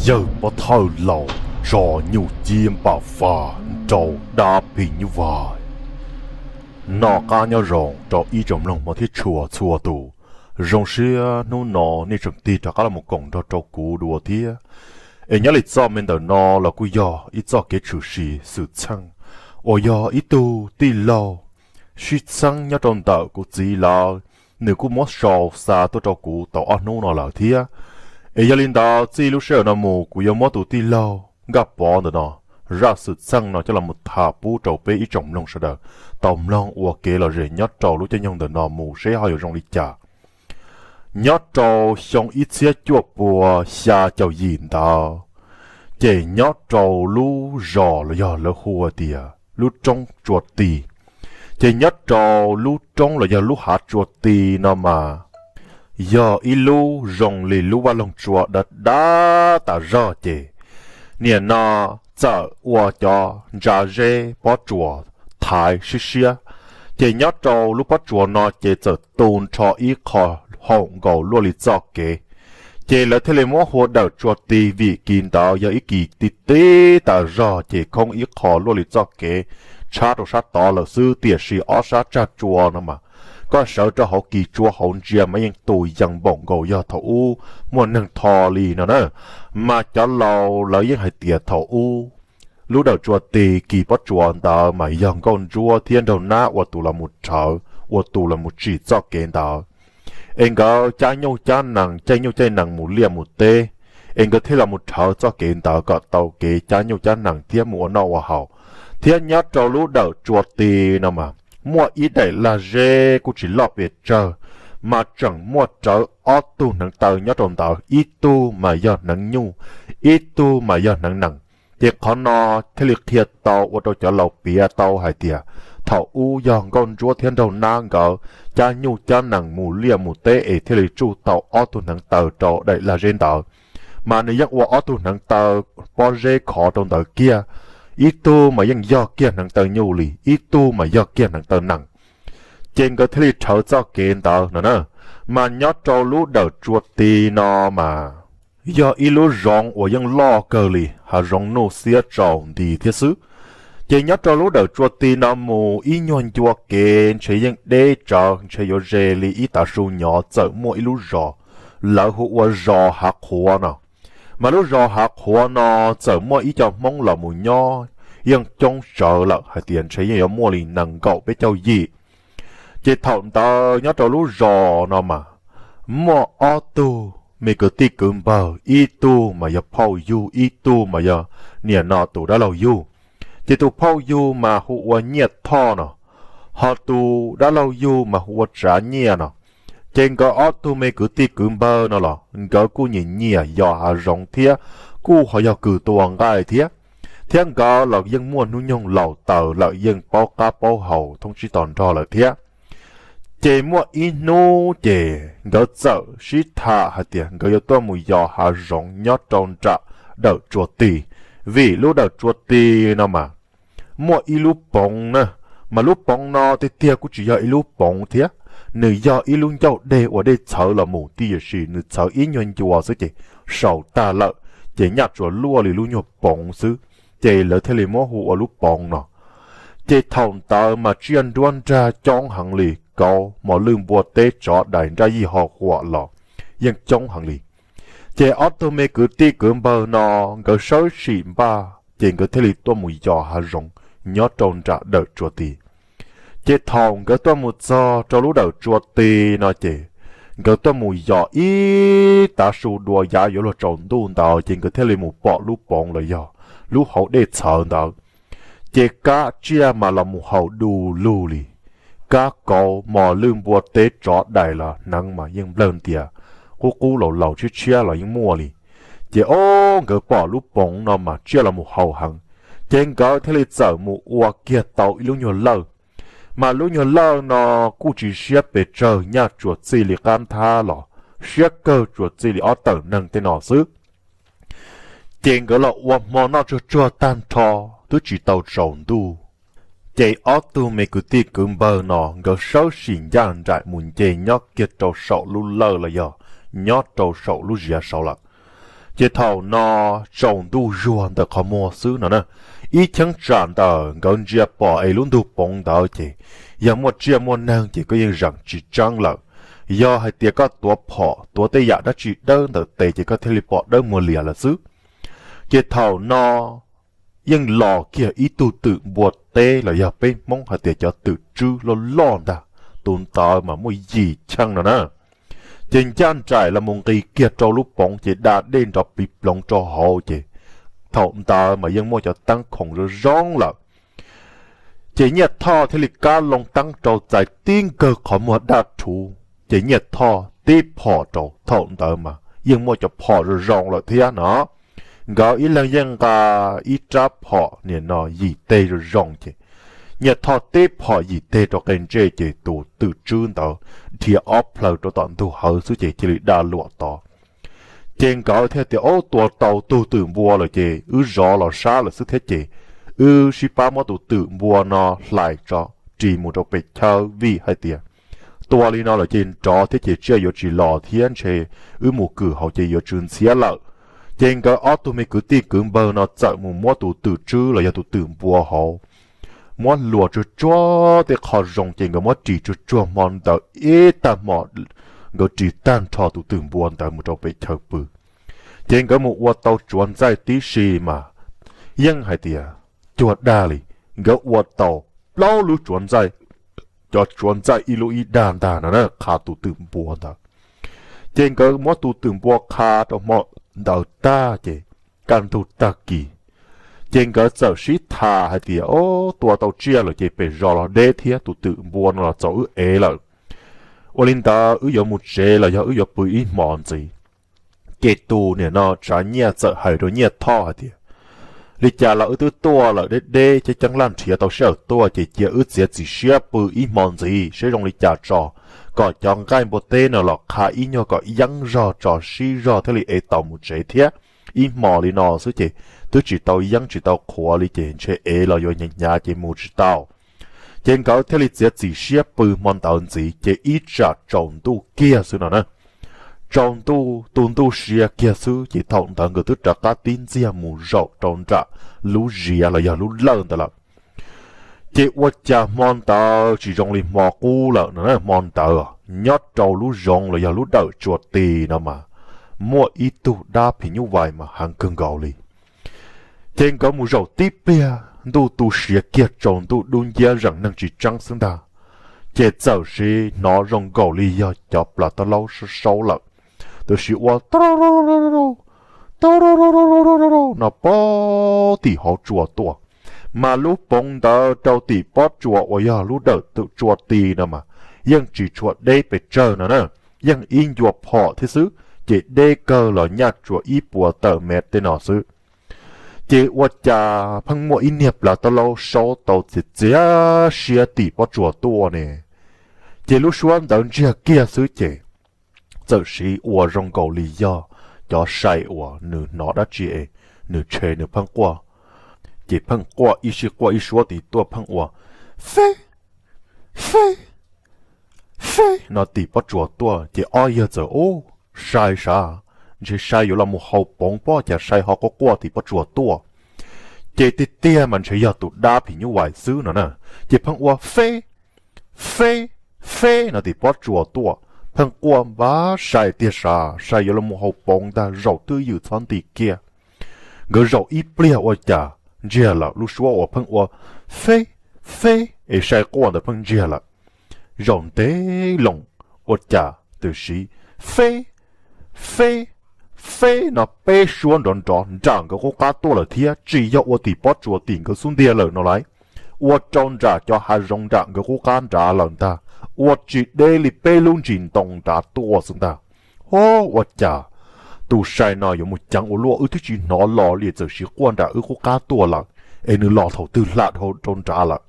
Yawg pov thawj laus tso nyuj ciab npam faj nrau dab phim nyuj vais. Noj qab nyob zoo rau ib tsoom mloog hmov thiab tshua txhua tus. Zoo siab hnub no nej tseem tig rov qab los mus koom nrog rau kuv dua thiab. Es nyob li txoj me ntawm no los kuj yog ib txoj kev tshwm sim xwm txheej uas yog ib tug tij laug sib txheeb nyob rau ntawm kuv txiv lawv, nws kuj muab sau xa tuaj rau kuv tau ob hnub no lawm thiab. Es yog li ntawd txij lub sij hawm no mus kuv yuav muab tus tij laug Nkaj Pov ntawm no zaj xwm txheej no coj los mus tham pub rau peb ib tsoom mloog sawv daws tau mloog ua kev lom zem nyob rau lub caij nyoog ntawm no mus seb ho yuav zoo li cas. Nyob rau xyoo ib txhiab cuaj pua xya caum yim ntawd, ces nyob rau lub zos los yog lawv hu tias lub roob Tsua Ti. Ces nyob rau lub roob los yog lub hav Tsua Ti no mas yog ib lub zoo li lub vaj loog tsua dav dav tas zog ces nim no txawm ua cov ntsa zeb pob tsuas thaiv siab siab. Ces nyob rau lub pob tsuas no ces txawm tu nrho ib qho haum nkaus luaj li txoj kev. Ces lawv thiaj li muab hu ua Dawm Tsua Ti vim kis ntawd yog ib kis ti tib tas zog ces khoob ib qho luaj li txoj kev, tshab rau sab tod lawm xwb tiam sis ob sab tsag tsua no mas koj sawv rau hauv kis tsua hauv ntsia mas yeej tu yees npaum nkaus yog thaum ub muaj neeg tho li no na. Mas cov laus lawv yeej hais tias thaum ub lub Dawm Tsua Ti kis pob tsuas ntawd mas yog nkauj ntsuab thiab nraug nab ua tus los mus rhawv, ua tus los mus tsim txoj kev ntawd. Es nkawd cab nyuj cab nees, caij nyuj caij nees mus liaj mus teb, es nkawd thiaj los mus rhawv txoj kev ntawd kom tau kev cab nyuj cab nees thiab mus ua noj ua haus. Thiab nyob rau lub Dawm Tsua Ti no mas muaj ib daim lag zeb kuj tsis loj pes tsawg, mas tseem muaj rawv ob tug hneev taw nyob rau ntawd, ib tug mas yog hneev nyuj, ib tug mas yog hneev nees. Ces qhov no thiaj li qhia tau ua rau cov laus piav tau hais tias thaum ub yog nkauj ntsuab thiab nraug nab nkawd cab nyuj cab nees mus liaj mus teb es thiaj li tsuj tau ob tug hneev taw rau daim lag zeb ntawd. Mas nws yeej ua ob tug hneev taw pob zeb khov rau ntawd kiag, ib tug mas yeej yog kiag hneev taw nyuj li, ib tug mas yog kiag hneev taw nees. Ces nkawd thiaj li rhawv txoj kev ntawd no na. Mas nyob rau lub Dawm Tsua Ti no mas yog ib lub zoov uas yeej loj kawg li, hav zoov nuj xiab tsaus nti thiab xwb. Ces nyob rau lub Dawm Tsua Ti no mus ib nyuag ncua kev ntshe yeej deb tsawv, ntshe yuav ze li ib tav su nyov txawm muaj ib lub zos, lawv hu ua zos Hav Qhuav no. Mas lub zos Hav Qhuav no txawm muaj ib co Hmoob los mus nyob yeej coob tsawv lawm hais tias ntshe yeej yuav muaj li nees nkaum peb caug yim. Ces thaum ntawd nyob rau lub zos no mas muaj ob tug me kwv tij kwv npawg, ib tug mas yog phauj yug, ib tug mas yog niam no tus dab laug yug. Ces tus phauj yug mas hu ua Nyiaj Thoj no, ho tus dab laug yug mas hu ua Tsav Nyiaj no. Ces nkawd ob tug me kwv tij kwv npawg no los nkawd kuj nyiam nyiam yos hav zoov thiab, kuj ho yog kws tua nqaij thiab. Thiab nkawd los yeej muaj hnub nyoog laus taws lawm, yeej paub qab paub hau thoob tsib to nrog lawm thiab. Ces muaj ib hnub ces nkawd txawm sib tham hais tias nkawd yuav tuaj mus yos hav zoov nyob rau nram Dawm Tsua Ti, vim lub Dawm Tsua Ti no mas muaj ib lub poov na, mas lub poov no tiag tiag kuj tsis yog ib lub poov thiab, nws yog ib lub ncauj dej uas dej txhawv los mus tiam sis nws txhawv ib nyuag ncua xwb ces saum tag lawm, ces nyaj tsuas luaj li lub nyuag poov xwb, ces lawv thiaj li muab hu ua lub poov no. Ces thaum ntawd mas tsiaj nruab nrag coob heev li, kauv, mos lwj, npua teb, tsov dais, nraj yij, ho huam los yeej coob heev li. Ces ob tug me kwv tij kwv npawg no nkawd sawv tsees npaj ces nkawd thiaj li tuaj mus yos hav zoov nyob rau nram Dawm Tsua Ti. Ces thaum nkawd tuaj mus txog rau lub Dawm Tsua Ti no ces nkawd tuaj mus yos ib tav su dua yav yuav luag tsaus ntuj ntawd ces nkawd thiaj li mus pom lub poov los yog lub hauv dej txhawv ntawd. Ces kab tsiaj mas los mus haus du lug li, kab kauv, mos lwj, npua teb, tsov dais los hneev mas yeej nplawg ntias, qub qub laus laus tshiab tshiab los yeej muaj li. Ces ob nkawd pom lub poov no mas tsiaj los mus haus heev, ces nkawd thiaj li txawm mus ua kiag tau ib lub nyuag lawj. Mas lub nyuag lawj no kuj tsis siab pes tsawg, nyaj tsuas txij li qab nthab los siab kawg tsuas txij li ob tawm neeg tej no xwb. Ces nkawd los ua hmo noj tsuag tsuag tag nrho, twb tsis tau tsaus ntuj. Ces ob tug me kwv tij kwv npawg no nkawd sawv tsees ncaj nraim mus nce nyob kiag rau saum lub lawj los yog nyob rau saum lub ziav saud lawm. Ces thaum no tsaus ntuj zuag ntawm qhov muag xwb no na, ib cheeb tsam ntawm nkawd ntsia pom es lub ntug poov ntawd ces yog muaj tsiaj muaj neeg ces koj yeej zeem tsis tseeb lawm. Yog hais tias koj tuav phom tuav tej yam dab tsi dawb ntawm tes ces koj thiaj li pom dawb muag lias lawm xwb. Ces thaum no yeej los kiag ib tug twm npua teb los yog peb Hmoob hais tias cov twm tswb loj loj ntag, tus ntawd mas muaj yim cheej no na. Ces ncaj nraim los mus nqis kiag rau lub poov ces da dej nrov pliv ploov rau hauv ces thaum ntawd mas yeej muaj cov teeb khoom zoo zoo lawm. Ces Nyiaj Thoj thiaj li kab loo teeb rau txais tib nkawg qhov muag daj rhuv ces Nyiaj Thoj tib phom rau, thaum ntawd mas yeej muaj cov phom zoo zoo lawm thiab no. Nkawd ib leeg yeej nqa ib rab phom nim no yim teg zoo zoo ces Nyiaj Thoj tib phom yim teg rau qe ntsej ces tus twm tswb ntawd dhia ob plhaw rau tom ntug hawv xwb ces cia li da luam tod. Ces nkawd thiaj tias, Ob, tua tau tug twm npua lawm ces wb zov los sab lawm xwb thiab ces wb sib pab muab tus twm npua no hlais tso ris mus rau pem chaw, vim hais tias tua li no lawm ces nrov thiab ces tsiaj yuav tsis los thiab ntshe wb mus kwm hauv ces yuav tsw ntxhiab lawm. Ces nkawd ob tug me kwv tij kwv npawg no txawm mus muab tus twm tswb los yog tus twm npua hauv muab luas tsuag tsuag tej qho zoo ces nkawd muab ris tsuag tsuag hmo ntawd ib tag hmo, nkawd ris tag nrho tus twm npua ntawd mus rau pem chaw pw. Ces nkawd mus ua tau tsuav ntxaij tib si mas yeej hais tias cuag dag li, nkawd ua tau plaub lub tsuav ntxaij, cov tsuav ntxaij ib lub ib dag ntag no na, qha tus twm npua ntawd. Ces nkawd muab tus twm npua qha rau hmo ntawd tag ces kaj ntug tag kis ces nkawd txawm sib tham hais tias, Ob, tua tau tsiaj lawm ces pem zos los deb thiab tus twm npua no los txaus wb ev lawm. Ua li ntawd wb yuav mus tsev los yog wb yuav pw ib hmo ntxiv? Ces tus niam no Tsav Nyiaj txawm hais rau Nyiaj Thoj hais tias, Li cas los wb twb tuaj lawm deb deb, ceeb ceeb laj nrhiav tau sij hawm tuaj ces cia wb txiav txim siab pw ib hmo ntxiv seb zoo li cas tso, kom cov nqaij npua teb no los qha ib nyuag kom yeeb zog tso sib zog thiaj li ev tau mus tsev thiab. Ib hmo li no xwb ces twb tsis tau yeeb tsis tau qhuav li ces ntshe ev los yuav hnyav hnyav ces mus tsis tau. Ces nkawd thiaj li txiav txim siab pw hmo ntawd ntxiv ces ib tsam tsaus ntuj kiag xwb no na. Tsaus ntuj tu ntuj sia kiag xwb ces thaum ntawd nkawd twb rov qab tib ntxiag mus zaum rau nram lub ziav los yog lub lawj ntawd lawm. Ces ua cas hmo ntawd tsis zoo li hmo qub lawm no na, hmo ntawd nyob rau lub zoov los yog lub dawm Tsua Tis no mas muaj ib tug dab phim nyuj vais mas heev kawg nkaus li. Ces nkawd mus zaum tib pliag ntuj tu siav kiag tsaus ntuj dub nciab zeem neeg tsis tseeb xwb ntag, ces txawm siv hnov zoo nkaus li yog cov plas tab laub saub saub lawm, tab sis ua no pob tim hauv tsua tuaj, mas lub poov ntawd rau tim pob tsuas uas yog lub dawm Tsua Tis no mas yeej tsis tshua deb pes tsawg no na, yeej ib ncua phom thiab xwb, ces deb kawg los nyaj tsuas ib puas tawm mev tej no xwb. Ces ua cas pheej muaj ib niag plas tab laub saub tau txiav txiav siab tim pob tsuas tuaj ne. Ces lub suab ntawd ntsiag kiag xwb ces txawm siv ua zoo nkaus li yog cov sai uas nws hnov dab tsi es nws tshe nws pheej quaj. Ces pheej quaj ib sij quaj ib suab tid tuaj pheej ua, Feb, feb, feb no tim pob tsuas tuaj. Ces ob yawg txawm, Ub, sai sav, ntshe sai yuav los mus haus poov pob cas sai ho quaj quaj tim pob tsuas tuaj. Ces tiag tiag mas ntshe yog tus dab phim nyuj vais xwb no na. Ces pheej ua, Feb, feb, feb no tim pob tsuas tuaj, pheej quaj npab sai tiag sav, sai yuav los mus haus poov ntag, zaum twj ywm txhob nti kiag. Nkawd zaum ib pliag ua cas ntsiag lawm, lub suab uas pheej ua, Feb, feb es sai quaj ntawd pheej ntsiag lawm. Zaum ntev loo ua cas txawm siv, Feb, feb, feb no peb suab nrov nrov nram nkawd qub qab tuaj lawm thiab, tsis yog ua tim pob tsuas tim nkawd xub ntiag lawm no lauj, ua rau nram cov hav zoov nram nkawd qub qab nrad lawm ntag, ua tsis deb li peb lub ntsis ntoo nrad tuaj xwb ntag. Ho, ua cas tus sai no yuav mus ceev ua luaj, wb twb tsis hnov los li txawm siv quaj nram wb qub qab tuaj lawm, es nws los thaum twg hla dhau rau nrad lawm.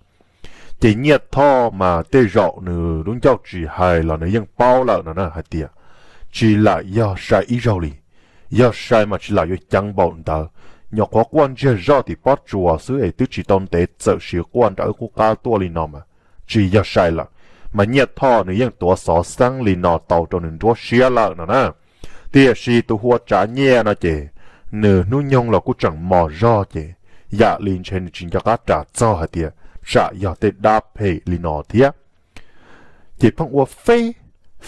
Ces Nyiaj Thoj mas tej zaum nws lub ncauj tsis hais los nws yeej paub lawm no na hais tias, Tsis lam yog sai ib zaug li, yog sai mas tsis lam yuav ceev npaum ntawd, nyuam qhuav quaj ntsiag zoj tim pob tsuas xwb es twb tsis tau ntev txawm siv quaj nram wb qub qab tuaj li no mas tsis yog sai lawm. Mas Nyiaj Thoj nws yeej tuav xov xeeb li no tau rau nws nruab siab lawm no na. Tiam sis tus hu ua Tsav Nyiaj no ces nws hnub nyoog los kuj tseem mos zog ces yam li ntshe nws tsis nco qab ras txog hais tias tsam yog tej dab phem li no thiab. Ces pheej ua feb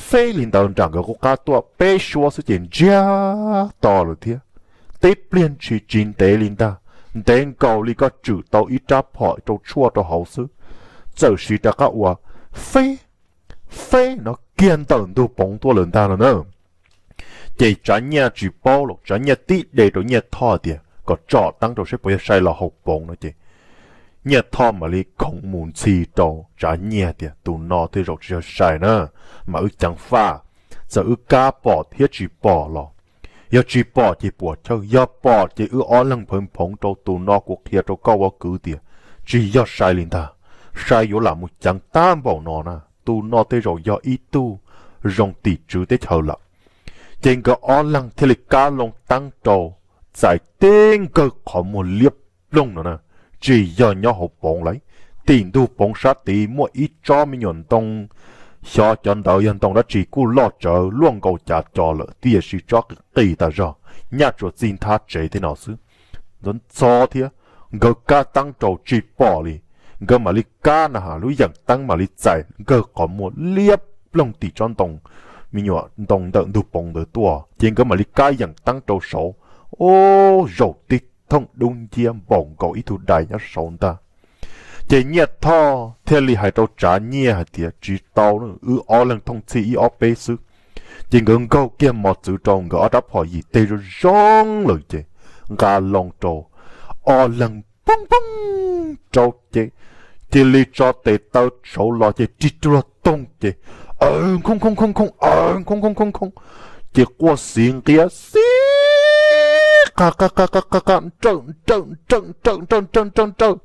feb li ntawd nram nkawd qub qab tuaj peb suab xwb ces ntsiag to lawm thiab. Tib pliag ntshis tsis ntev li ntag, ntev nkaus li koj tswm tau ib rab phom rau tshuaj rau hauv xwb, txawm siv rov qab ua feb feb no kiag ntawm ntug poov tuaj lawm ntag no na. Ces Tsav Nyiaj tsis paub los Tsav Nyiaj tib de rau Nyiaj Thoj tias kom tsom teeb rau saib puas yog sai los haus poov no ces Nyiaj Thoj mam li khoov mus ntxhi rau Tsav Nyiaj tias tus no tej zaum tsis yog sai na, mas wb ceev faj, txawm wb kab pom thiab tsis pom los, yog tsis pom ces puas chawj, yog pom ces wb ob leeg phav phoov rau tus no kuv qhia rau koj ua kwv tias tsis yog sai li ntag, sai yuav lam mus ceev tab npaum no na, tus no tej zaum yog ib tug zoo tim tswv teb chaws lawm. Ces nkawd ob leeg thiaj li kab loo teeb rau txais tib nkawg qhov muag liab ploog no na, tsis yog nyob hauv poov lawm, tim ntug poov sab tid muaj ib tsob me nyuam ntoo, xyov cov ntawd yog ntoo dab tsi kuj loj tsawv luaj nkaus cav co lawm tiam sis tsob qis qis tas zog, nyaj tsuas txij nthab tsev tej no xwb. Ntxhov ntxhov thiab, nkawd kab teeb rau tsis pom li, nkawd mam li kab na has lub yeem teeb mam li txais nkawg qhov muag liab ploog tim tsob ntoo, me nyuam ntoo ntawm ntug poov ntawd tuaj ces nkawd mam li kab yeem teeb rau saud, ub, zaum tib thooj dub nciab npaum nkaus ib tug dais nyob saud ntag. Ces Nyiaj Thoj thiaj li hais rau Tsav Nyiaj hais tias tsis tau, wb ob leeg thooj txhij ib ob peb xwb. Ces nkawd nkaug kiag mos txwv rau nkawd ob rab phom yim teg zoo zoo lawm ces nqa loo rau ob leeg poob poob rau ces cia li tso tes taw saud los ces rig ruag toog ces aw khoob khoob khoob khoob aw khoob khoob khoob khoob ces quaj xiv nqiab xiv qa qa qa qa qa qa nrawm nrawm nrawm nrawm nrawm nrawm nrawm nrawm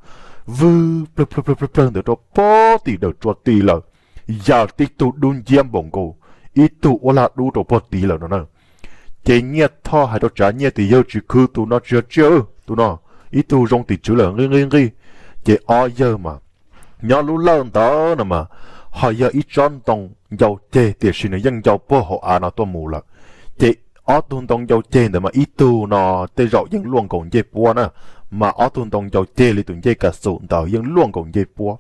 vwg plawg plawg plawg plawg ntawd rau pog tim dawm tsua ti lawm, yam tib tug dub nciab npaum nkaus ib tug uab laj dub rau pog tid lawm no na. Ces Nyiaj Thoj hais rau Tsav Nyiaj tias yawg tsis khwv tus no tsis yog tsiaj, tus no ib tug zoo tim tswv lawm nqi nqi nqi. Ces ob yawg mas nyob lub lawj ntawd no mas ho yog ib tsob ntoo ncau ceg tiam sis nws yeej ncau puag hauv av no tuaj mus lawm. Ces ob tug ntoo ncau ceg ntawd mas ib tug no tej zaum yeej luaj nkaus ncej puab na, mas ob tug ntoo ncau ceg li tus ncej ka xum ntawd yeej luaj nkaus ncej puab.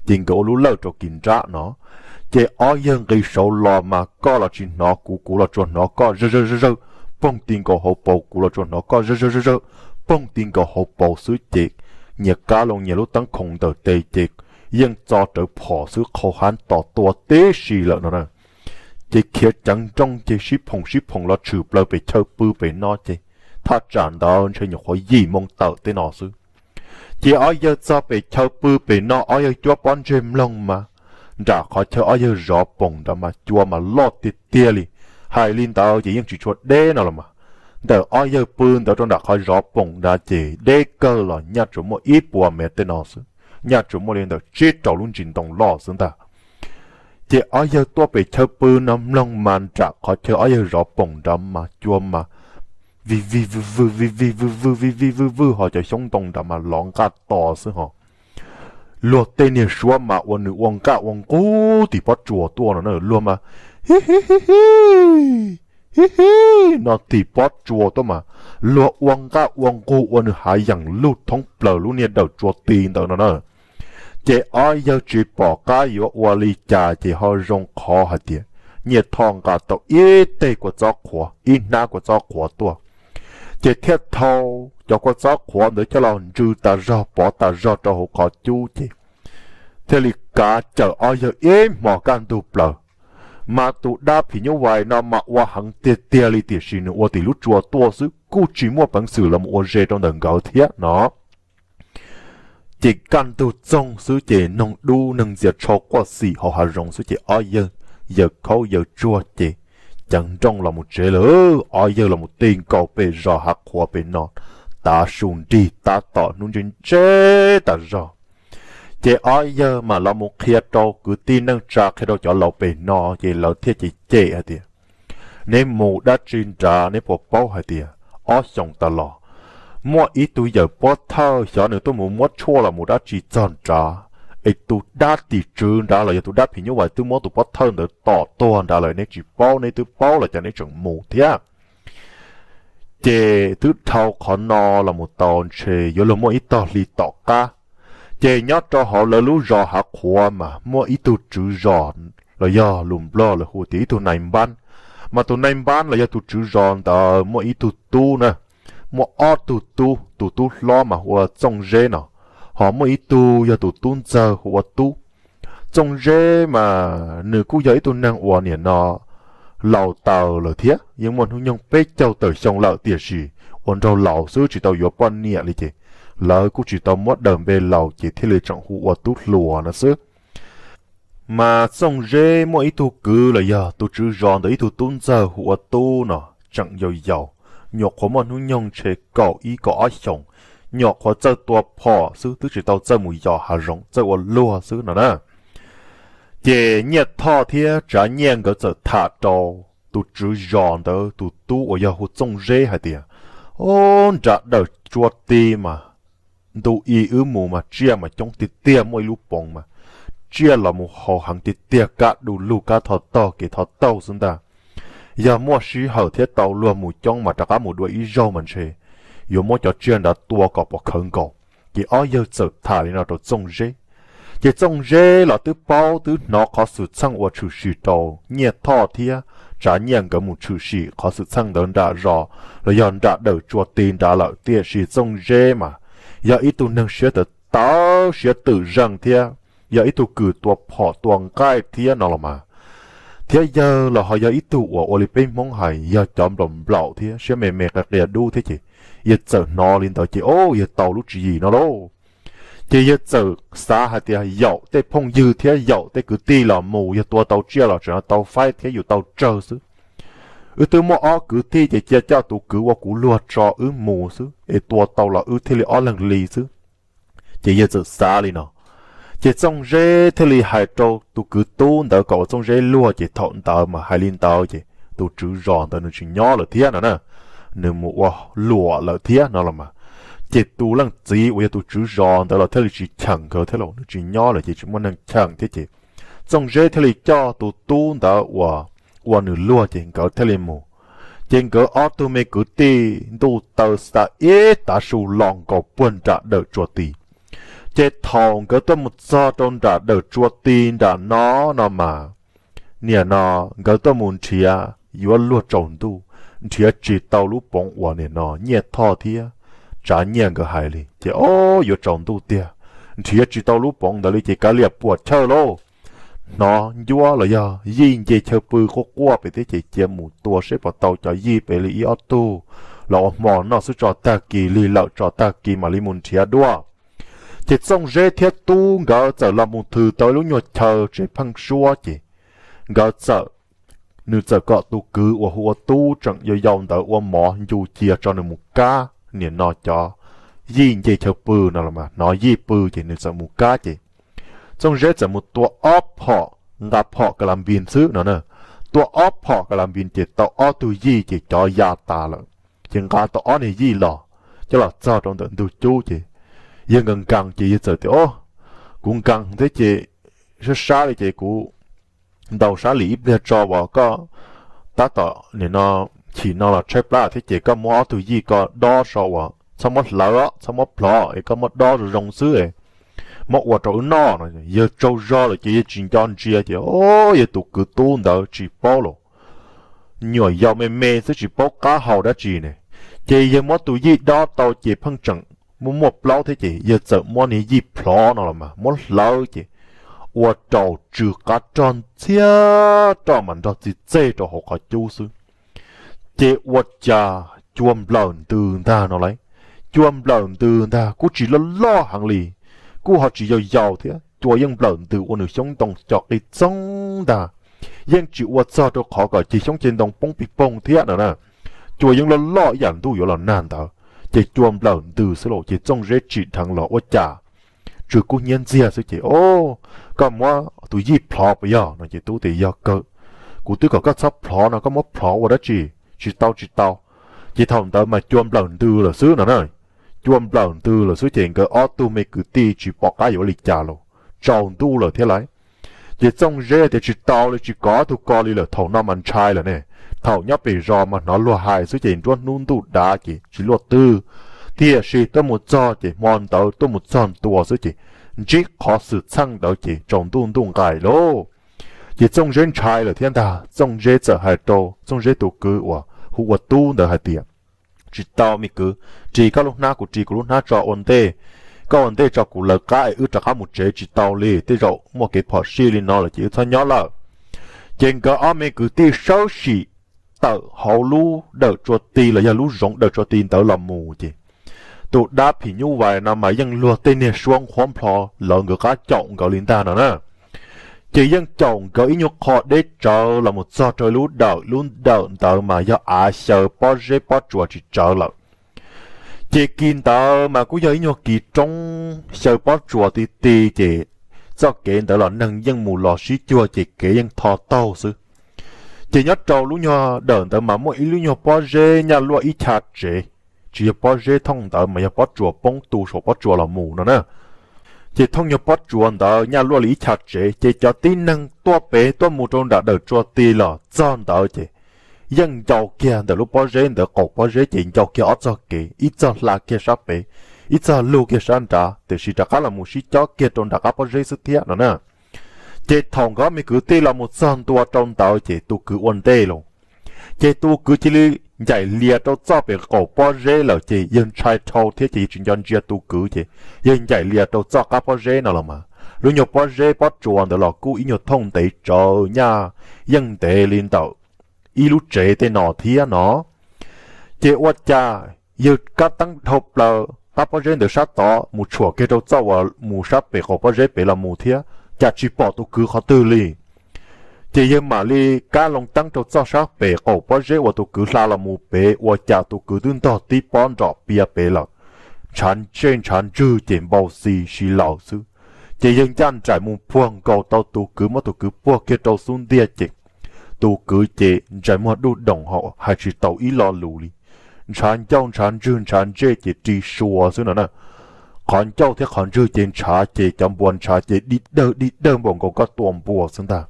Ces nkawd ua lub lawj rau kis nrab no, ces ob yawg nqis saud los mas koj los tsis hnov kuv, kuv los tsuas hnov koj zawg zawg zawg zawg, poog ti nkaus hauv paus, kuv los tsuas hnov koj zawg zawg zawg zawg, poog ti nkaus hauv paus xwb ces nyias kab loo nyias lub teeb khoov ntawm tes ces yeej txo rawv phom xwb qhau hab tos tua tib si lawm no na. Ces khiav ceev nrooj ces sib phoom sib phoom los tshwm plaws pem chaw pw pem no ces thaj tsam ntawd ntshe nyuam qhuav yim moo tawm tej no xwb. Ces ob yawg txog pem chaw pw pem no ob yawg cuab pob ntseg mloog mas nram qhov chaw ob yawg zov poom nrad mas cua mas loj tiag tiag li. Hais li ntawd ces yeej tsis tshua deb no los mas, ntawm ob yawg pw ntawd rau nram qhov zov poom nrad ces deb kawg los nyaj tsuas muaj ib puas mev tej no xwb, nyaj tsuas muaj li ntawm tsib rau lub ntsis ntoo loj xwb ntag. Ces ob yawg tuaj pem chaw pw no mloog mas nram qhov chaw ob yawg zov poom nrad mas cua mas vij vij vwj vwj vij vij vwj vwj vij vij vwj vwj ho cov xyoob ntoo nrad mas lov nqaj to xwb ho. Luag tej niag suab mas ua nws ua nqaj ua nqug tim pob tsuas tuaj no na, luag mas hi hi hi hi hi hi no tim pob tsuas tuaj mas luag ua nqaj ua nqug ua nws hav yeem lug thoob plaws lub niag dawm tsua ti ntawd no na. Ces ob yawg tsis pom qab yuav ua li cas ces ho zoo qhov hais tias Nyiaj Thoj nqa tau ib teg kua txob qhuav, ib hnab kua txob qhuav tuaj, ces thiaj thau cov kua txob qhuav ntawd coj los ntsw tas zog pov tas zog rau hauv qhov cub ces thiaj li kav cawm ob yawg ib hmos kaj ntug plaws. Mas tus dab phim nyuj vais no mas ua heev tiag tiag li tiam sis nws ua tim lub tsua tuaj xwb kuj tsis muaj peev xwm los mus ua ze rau ntawm nkawd thiab no. Ces kaj ntug txoog xwb ces noog dub neeg ntxias tshau quaj xim hauv hav zoov xwb ces ob yawg yaws khaub yaws tsuag ces ceev nrooj los mus tsev lawm. Ob yawg los mus ti nkaus pem zos hav qhuav pem no, tav su nrig tab tom hnub ntseb ntseb tas zog. Ces ob yawg mam los mus qhia rau kwv tij neej tsa, qhia rau cov laus pem no ces lawv thiaj cem cem hais tias, neb mus dab tsi nrad, neb puas paub hais tias ob xyoos tas los muaj ib tug yawm pob thawj xyov nws tuaj mus muab tshuaj los mus dab tsi txog nrad, es tus dab tim tswv nrad los yog tus dab phim nyuj vais twb muab tus pob thawj ntawd tom tuag nrad lawm, neb tsis paub, neb twb paub los cas neb tseem mus thiab? Ces twb dhau qhov no los mus tau ntshe yuav luag muaj ib tog hli tom qab, ces nyob rau hauv lawv lub zos Hav Qhuav mas muaj ib tug tswv zos los yog lus Nplog lawv hu tias ib tug nais npab. Mas tus nais npab los yog tus tswv zos ntawd muaj ib tug tub na, muaj ob tug tub, tus tub hlob mas hu ua Txooj Zeb no, ho muaj ib tug yog tus tub ntxawg hu ua Tub. Txooj Zeb mas nws kuj yog ib tug neeg uas nim no laus taws lawm thiab, yeej muaj hnub nyoog peb caug tawm xyoo lawm tiam sis ua nraug laus xwb tsis tau yuav poj niam li ces lawv kuj tsis tau muab daws npe laus ces thiaj li tseem hu ua Tub Hluas no xwb. Mas Txooj Zeb muaj ib tug kwv los yog tus tswv zos ntawd ib tug tub ntxawg hu ua Tub no, tseem yau yaus, nyuam qhuav muaj hnub nyoog ntshe kaum ib kaum ob xyoos, nyuam qhuav txawj tua phom xwb twb tsis tau txawj mus yos hav zoov, txawj ua luag xwb no na. Ces Nyiaj Thoj thiab Tsav Nyiaj nkawd txawm tham rau tus tswv zos ntawd tus tub uas yog hu Txooj Zeb hais tias, o, nram Dawm Tsua Ti mas ntu i wb mus mas tsiaj mas coob tiag tiag, muaj ib lub poov mas tsiaj los mus haus heev tiag tiag, kab du lug, kab thov taug kev thov taug xwb ntag. Yog muaj sij hawm thiab tau luag mus coob mas rov qab mus dua ib zaug mas ntshe yuav muab cov tsiaj nrad tua kom pov khawv nkaus. Ces ob yawg txawm tham li no rau Txooj Zeb. Ces Txooj Zeb los twb paub twb hnov qhov xwm txheej uas tshwm sim rau Nyiaj Thoj thiab Tsav Nyiaj nkawd mus tshwm sim qhov xwm txheej ntawd nram zos los yog nram Dawm Tsua Ti nrad lawm tiam sis Txooj Zeb mas yog ib tug neeg siab tawv tawv siab twm zeeg thiab yog ib tug kws tua phom tua nqaij thiab no los mas. Thiab yawg los ho yog ib tug uas ua li peb Hmoob hais yog cov nplaum nplaum thiab siab me me qias qias dub thiab ces yawg txawm hnov li ntawd ces o, yawg tau lub tswv yim no lauj. Ces yawg txawm xav hais tias yaum tej phooj ywg thiab yaum tej kwv tij los mus, yog tua tau tsiaj los tseem tau faib thiab yus tau tsawg xwb. Wb twb muaj ob kwv tij ces cia coj tus kwv ua kuv luag tso wb mus xwb es tua tau los wb thiaj li ob leeg li xwb. Ces yawg txawm xav li no. Ces Txooj Zeb thiaj li hais rau tus kwv Tub ntawd kom ua Txooj Zeb luag ces thaum ntawd mas hais li ntawd ces tus tswv zos ntawd nws tsis nyob lawm thiab no na, nws mus ua luam lawm thiab no los mas. Ces tus leej txiv uas yog tus tswv zos ntawd los thiaj li tsis cheem nkawd thiab los nws tsis nyob lawm ces tsis muaj neeg cheem thiab ces Txooj Zeb thiaj li coj tus tub ntawd uas ua nws luag ces nkawd thiaj li mus. Ces nkawd ob tug me kwv tij ntuj taw xav ib tav su los nkaus puag nram Dawm Tsua Ti. Ces thaum nkawd tuaj mus txog rau nram Dawm Tsua Ti nram no no mas, nim no nkawd tuaj mus nrhiav yuav luag tsaus ntuj, nrhiav tsis tau lub poov uas nim no Nyiaj Thoj thiab Tsav Nyiaj nkawd hais li ces o, yuav tsaus ntuj tiag, nrhiav tsis tau lub poov ntawd li ces kav liam puam chawj lauj. Hnov ncuab los yog yij nce chaw pw quaj quaj pem thiab ces cia mus tua seb puas tau cov yij pem li ib ob tug los ua hmo noj xwb tso, tag kis lig lawm tso tag kis mam li mus nrhiav dua. Ces Txooj Zeb thiab Tub nkawd txawm los mus thws tau ib lub nyuag chaw tsev pheeb suab ces nkawd txawm, nws txawm kom tus kwv uas hu ua Tub tseem yau yau ntawd ua mov ncu cia tso nws mus kab nim no cov yij nce chaw pw no los mas, hnov yij pw ces nws txawm mus kab ces Txooj Zeb txawm mus tua ob phom, nqa phom ka la npis xwb no na. Tua ob phom ka la npis ces tau ob tug yij ces cov ya tas lawm. Ces nqa tau ob niag yij los, coj los txog rau ntawm ntug cub ces yawg nkees nkees ces yawg txawm tias, o, kuv nkees thiab ces sab sab li ces kuv ntaus sab lim ib pliag tso uas koj tab tom nim no chim no los tshaib plab thiab ces koj muab ob tug yij ko dob so uas txhob muab hlawv os, txhob muab plhov es koj muab dob zoo zoo xwb es muab ua rau wb noj no. Yawg tsaug zog lawm ces yawg tsis nco ntsia ces o, yawg tus kwv Tub ntawd tsis paub los, nyuam yaus me me xwb tsis paub qab hau dab tsi ne. Ces yawg muab tus yij dob tau ces pheej tseem muaj muaj plaub thiab ces yawg txawm muab niag yij plhov no los mas muab hlawv ces ua rau tsw qab rog ntxhiab roj mas nrog txi txeg rau hauv qhov cub xwb. Ces ua cas cua nplawm ntws ntag no lauj. Cua nplawm ntws ntag kuj tsis loj loj heev li, kuj ho tsis yau yau thiab, cua yeej nplawm ntws ua nws xyoob ntoo co qis txoog ntag. Yeej tsis ua txog rau qhov kom ceg xyoob ceg ntoo poob pig poog thiab no na. Cua yeej loj loj ib yam ntuj yuav los nag ntawd, ces cua nplawm ntws xwb lauj. Ces Txooj Zeb tsim dheev los ua cas tsw kub hnyiab ntxiag xwb ces, o, koj muab tus yij plhov puas yog no ces Tub tias yog kawg, kuv twb kom koj txhob plhov no koj muab plhov ua dab tsi, tsis tau tsis tau. Ces thaum ntawd mas cua nplawm ntws lawm xwb no na. Cua nplawm ntws lawm xwb ces nkawd ob tug me kwv tij tsis pom qab yuav ua li cas los, tsaus ntuj lawm thiab lauj. Ces Txooj Zeb tias tsis tau li, tsis kov tug ko li lawm, thaum no mas ntshai lawm ne. Thaum nyob pem zos mas hnov luag hais xwb ces nruab hnub ntuj dav ces tsis luaj twg, tiam sis tuaj mus txog ces hmo ntawd tuaj mus txog ntua xwb ces ntsib qhov xwm txheej ntawd ces tsaus ntuj ntuj nqaim lauj. Ces Txooj Zeb ntshai lawm thiab ntag, Txooj Zeb txawm hais rau Txooj Zeb tus kwv uas hu ua Tub ntawd hais tias, tsis tau me kwv, ris koj lub hnab kuv ris kuv lub hnab tso ua ntej, koj ua ntej tso kuv lawv qab es wb rov qab mus tsev tsis tau li, tej zaum muaj kev phom sij li no lawm ces wb txhob nyob lawm. Ces nkawd ob me kwv tij sawv tsees tawm hauv lub dawm tsua ti los yog lub zoov dawm tsua ti ntawd los mus ces tus dab phim nyuj vais no mas yeej luag tej niag suab nqhuab nplho lawv nkawd qab caum nkawd li ntag no na. Ces yeej caum nkawd ib nyuag qho deb tsawv los mus txog rau lub dawm, lub dawm ntawd mas yog av xyaw pob zeb pob tsuas tsis tsawv lawm. Ces kis ntawd mas kuj yog ib nyuag kis roob xyaw pob tsuas ti ti ces txoj kev ntawd los neeg yeej mus los sib cuag ces kev yeej tho taug xwb. Ces nyob rau lub nyuag dawm ntawd mas muaj ib lub nyuag pob zeb nyaj luaj ib chav tsev, tsis yog pob zeb thooj ntawd mas yog pob tsuas poob tu saum pob tsuas los mus no na. Ces thooj nyuag pob tsuas ntawd nyaj luaj li ib chav tsev ces cov tib neeg tuaj pem tuaj mus rau nram dawm tsua ti los txog ntawd ces yeej ncau kiag ntawm lub pob zeb ntawd, qaum pob zeb ces ncau kiag ob txog kev, ib txog hla kiag sab pem, ib txog lug kiag sab nrad, tiam sis rov qab los mus sib cob kiag rau nram qab pob zeb xwb thiab no na. Ces thaum nkawd me kwv tij los mus txog ntua rau ntawd ces tus kwv ua ntej los, ces tus kwv cia li ncaim lias rau txoj pem qaum pob zeb lawm ces yawg ntshai dhau thiab ces yawg tsis nco ntsia tus kwv ces yawg ncaim lias rau txoj qab pob zeb no los mas lub nyuag pob zeb pob tsuas ntawd los kuj ib nyuag thooj ntev tsawv nyaj yeej ntev li ntawm ib lub tsev tej no thiab no. Ces ua cas yawg kab teeb dhau plaws qab pob zeb ntawd sab tod mus tshuam kiag rau txoj uas mus sab pem qaum pob zeb pem los mus thiab cas tsis pom tus kwv qhov twg li. Ces yawg mam li kab loo teeb rau txoj sab pem qaum pob zeb uas tus kwv hla los mus pem ua cas tus kwv twb ntog tib pob nrom pias pem lawm, ntshav ntsej ntshav ntswg ces npau xis si laws xwb. Ces yawg ncaj nraim mus puag nkaus tau tus kwv, muab tus kwv puag kiag rau xub ntiag ces tus kwv ces ntsais muag duj doom hauv hais tsis tau ib lo lus li. Ntshav ncauj ntshav ntswg ntshav ntsej ces ri sua xwb no na. Qhov ncauj thiab qhov ntswg ces ntshav ces cov npua ntshav ces dig dawg dig dawg npaum nkaus koj tua npua xwb ntag.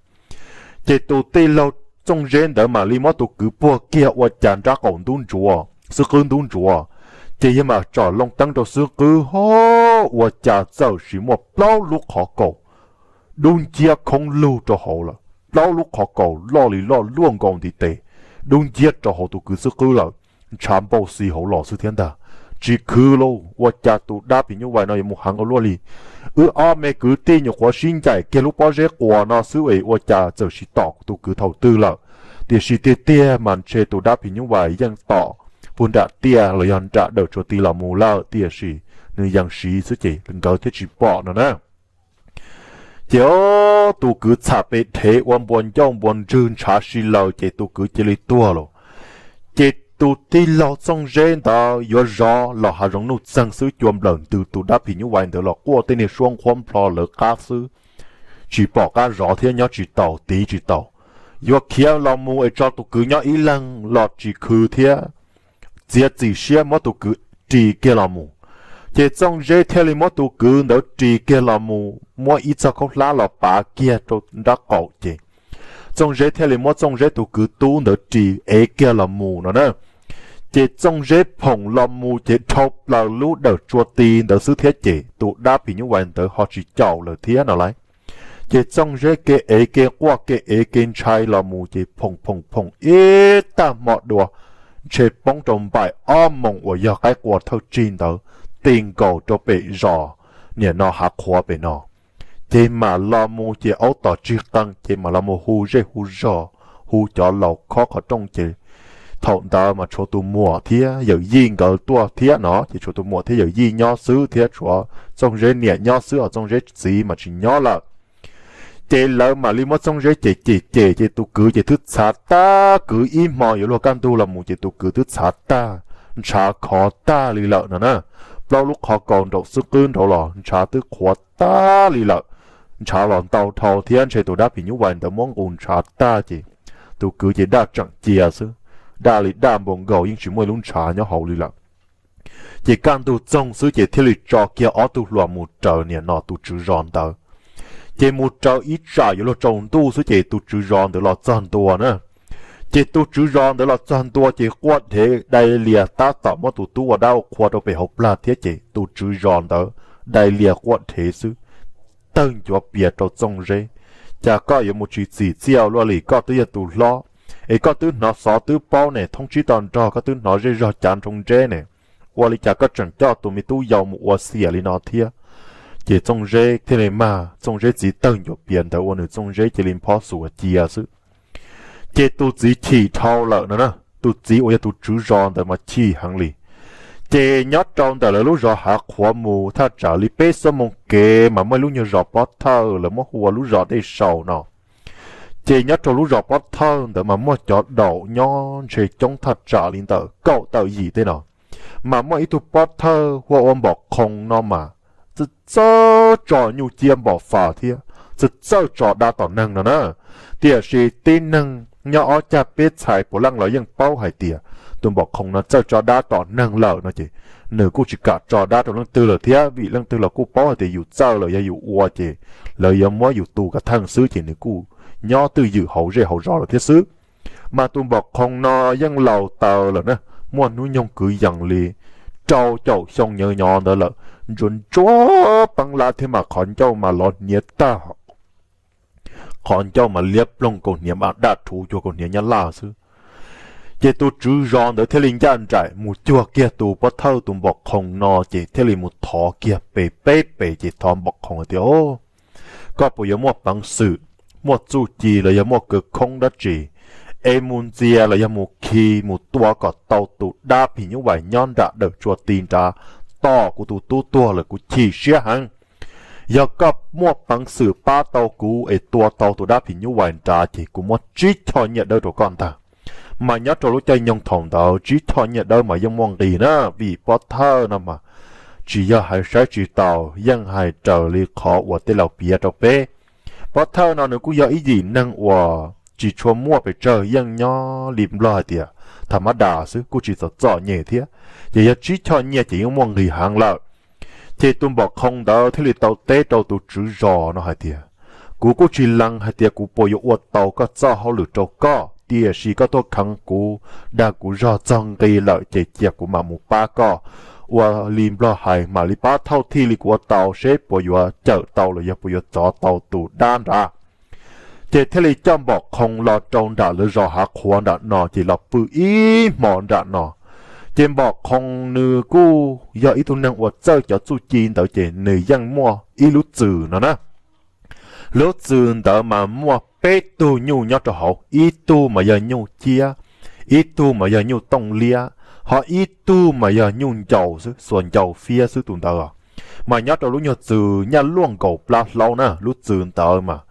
Ces tus tij laug Txooj Zeb ntawd mam li muab tus kwv puag kiag ua cas nrab qaum ntub ntsuav, xub qwb ntub ntsuav. Ces yawg mam tsom loo teeb rau xub qwb ho ua cas txawm sim muaj plaub lub qhov kaus dub nciab khoob lug rau hauv lawm, plaub lub qhov kaus loj li loj luaj nkaus ntiv tes dub nciab rau hauv tus kwv xub qwb lawm. Ntshav npau xis hauv los xwb thiab ntag. Tsis khwv lauj, ua cas tus dab phim nyuj vais no yuav mus heev ua luaj li. Wb ob me kwv tij nyuam qhuav sib ncaim kiag lub pob zeb quas no xwb es ua cas txawm sim tom tus kwv thaum twg lawm. Tiam sis tiag tiag mas ntshe tus dab phim nyuj vais yeej tom puag nram tiaj los yog nram dawm tsua ti los mus lawm, tiam sis nws yees siv xwb ces nkawd thiaj tsis pom no na. Ces tus kwv txham pes dhev ua npua ncauj npua ntswg ntshav si laws ces tus kwv cia li tuag lawm. Ces tus tij laug Txooj Zeb ntawd yuav zov los hav zoov nuj txeeg xwb, cua nplawm ntws tus dab phim nyuj vais ntawd los quaj tej niag suab nqhuab nplho lawv qab xwb, tsis pom qab zov thiab nyob tsis taus tiv tsis taus. Yuav khiav los mus es tso tus kwv nyob ib leeg los tsis khwv thiab, txiav txim siab muab tus kwv ris kiag los mus. Ces Txooj Zeb thiaj li muab tus kwv ntawd ris kiag los mus, muab ib txog khaub hlab los pav kiag rau nrab qaum ces Txooj Zeb thiaj li muab Txooj Zeb tus kwv Tub ntawd ris ev kiag los mus no na. Ces Txooj Zeb phoom los mus ces dhau plaws lub dawm tsua ti ntawd xwb thiab ces tus dab phim nyuj vais ntawd ho tsis caum lawm thiab no lauj. Ces Txooj Zeb kev ev kev quaj kev ev kev ntshai los mus ces phoom phoom phoom ib tag hmo dua, ntshe poob rau npaim ob moos uas yog qaib qua thawj tsig ntawd, ti nkaus rau pem zos, niam no hav qhuav pem no. Ces mam los mus ces aub tom tsig qees ces mam los mus hu zej hu zog, hu cov laus khob qhov rooj ces thaum ntawd mas tshuav tus muam thiab yawm yij nkawd tuaj thiab no ces tshuav tus muam thiab yawm yij nyob xwb thiab tshuav Txooj Zeb niam nyob xwb os, Txooj Zeb txiv mas tsis nyob lawm. Ces lawv mam li muab Txooj Zeb cem cem cem ces tus kwv ces twb txhav tag, kwv ib hmo yuav luag kaj ntug los mus ces tus kwv twb txhav tag, ntshav khov tag li lawm no na. Plaub lub qhov kaus nraum xub qwb nraud los ntshav twb qhuav tag li lawm. Ntshav los ntau dhau thiab ntshe tus dab phim nyuj vais ntawd muab nqus ntshav tag ces tus kwv ces daj tseem cia xwb, daj li daj npaum nkaus yeej tsis muaj ib lub ntshav nyob hauv li lawm. Ces kaj ntug txoog xwb ces thiaj li tso kiag ob tug hluas mus raws niam no tus tswv zos ntawd. Ces mus raws ib tsam yuav luag tsaus ntuj xwb ces tus tswv zos ntawd los txog ntua na. Ces tus tswv zos ntawd los txog ntua ces quaj dhev dai lias tab tom muab tus tub ua dab ua qhua rau pem hauv plag thiab ces tus tswv zos ntawd dai lias quaj dhev xwb, tawg ncuav pias rau Txooj Zeb. Cas koj yuav mus tsis txim txiaj ua luaj li, koj twb yog tus hlob, es koj twb hnov xov twb paub ne, thoob tsib to nrog koj twb hnov zej zog cav nroo nreb ne, ua li cas koj tseem coj tus me tub yau mus ua xiam li no thiab? Ces Txooj Zeb thiaj li mag, Txooj Zeb txiv tawg ncuav pias ntawd ua nws Txooj Zeb cia li nphob xuas cia xwb. Ces tus txiv chim dhau lawm no na, tus txiv uas yog tus tswv zos ntawd mas chim heev li. Ces nyob rau ntawm lawv lub zos Hav Qhuav mus thaj tsam li peb xuab moos kev mas muaj ib lub nyuag zos pob thawj lawv muab hu ua lub zos Dej Saus no. Ces nyob rau lub zos pob thawj ntawd mas muaj cov daum nyob ntshe coob thaj tsam li ntawm kaum tawm yim tej no. Mas muaj ib tug pob thawj hu ua Npom Qhoo no mas txawj txawj tso nyuj ciab npom fas thiab txawj txawj tso dab tom neeg no na. Tiam sis tib neeg nyob ob cag peb txhais puav leej los yeej paub hais tias tus Npom Qhoo no txawj tso dab tom neeg lawm no ces nws kuj tsis kam tso dab rau leej twg lawm thiab vim leej twg los kuj paub hais tias yus txawj lawm yog yus ua ces lawv yuav muab yus tu kav theej xwb ces nws kuj nyob twj ywm hauv zej hauv zos lawm thiab xwb. Mas tus Npom Qhoo no yeej laus taws lawm na, muaj hnub nyoog kwv yees li rau caum xyoo nyob nyob ntawd lawm, ntsuav ntsuav peeb lab thiab mas qhov ncauj mas lov hniav tag, qhov ncauj mas liab ploog, kaus hniav mas daj rhuv cuag kaus hniav nyab laj xwb. Ces tus tswv zos ntawd thiaj li ncaj nraim mus cuag kiag tus pob thawj tus Npom Qhoo no ces thiaj li mus thov kiag pem peb pem ces thov Npom Qhoo hais tias, Au, koj puas yuav muaj peev xwm, muaj txuj ci los yog muaj kaw khoob dab tsi es mus ntxias los yog mus khi mus tua kom tau tus dab phim nyuj vais nyob nram dawm tsua ti nrad tom kuv tus tub tuag lawm, kuv chim siab heev. Yog koj muaj peev xwm pab tau kuv es tua tau tus dab phim nyuj vais nrad ces kuv muab tsib choj nyiaj dawb rau koj ntag. Mas nyob rau lub caij nyoog thaum ntawd tsib choj nyiaj dawb mas yeej muaj nqis na, vim pob thawj no mas tsis yog hais saib tsis taus, yeej hais raws li qhov uas tej laus piav rau peb. Pob thawj no nws kuj yog ib yim neeg uas tsis tshua muaj pes tsawg, yeej nyob li nplog hais tias tham mab das xwb, kuj tsis txom txom nyem thiab. Ces yog tsib choj nyiaj ces yeej muaj nqis heev lawm. Ces tus Npom Qhoo ntawd thiaj li tau teb rau tus tswv zos no hais tias, Kuv kuj tsis lees hais tias kuv puas yuav ua tau koj txoj hauj lwm rau koj, tiam sis koj tuaj kheev kuv, dag kuv zog txog nqi lawm ces cia kuv mam mus pab koj ua li nplog hais, mam li pab thauj thij li kuv ua tau seb puas yuav cawm tau los yog puas yuav txov tau tus dab nrad. Ces thiaj li coj Npom Qhoo los rau nram lawv zos Hav Qhuav nram no ces los pw ib hmo nram no. Ces Npom Qhoo nws kuj yog ib tug neeg uas txawj cov txuj ci ntawd ces nws yeej muaj ib lub txwm no na. Lub txwm ntawd mas muaj peb tug nyuj nyob rau hauv, ib tug mas yog nyuj ciab, ib tug mas yog nyuj tooj liab, ho ib tug mas yog nyuj ncaus xwb, xuas ncaus fiab xwb tus ntawd. Mas nyob rau lub nyuag txwm nyaj luaj nkaus plab hlaub na, lub txwm ntawd mas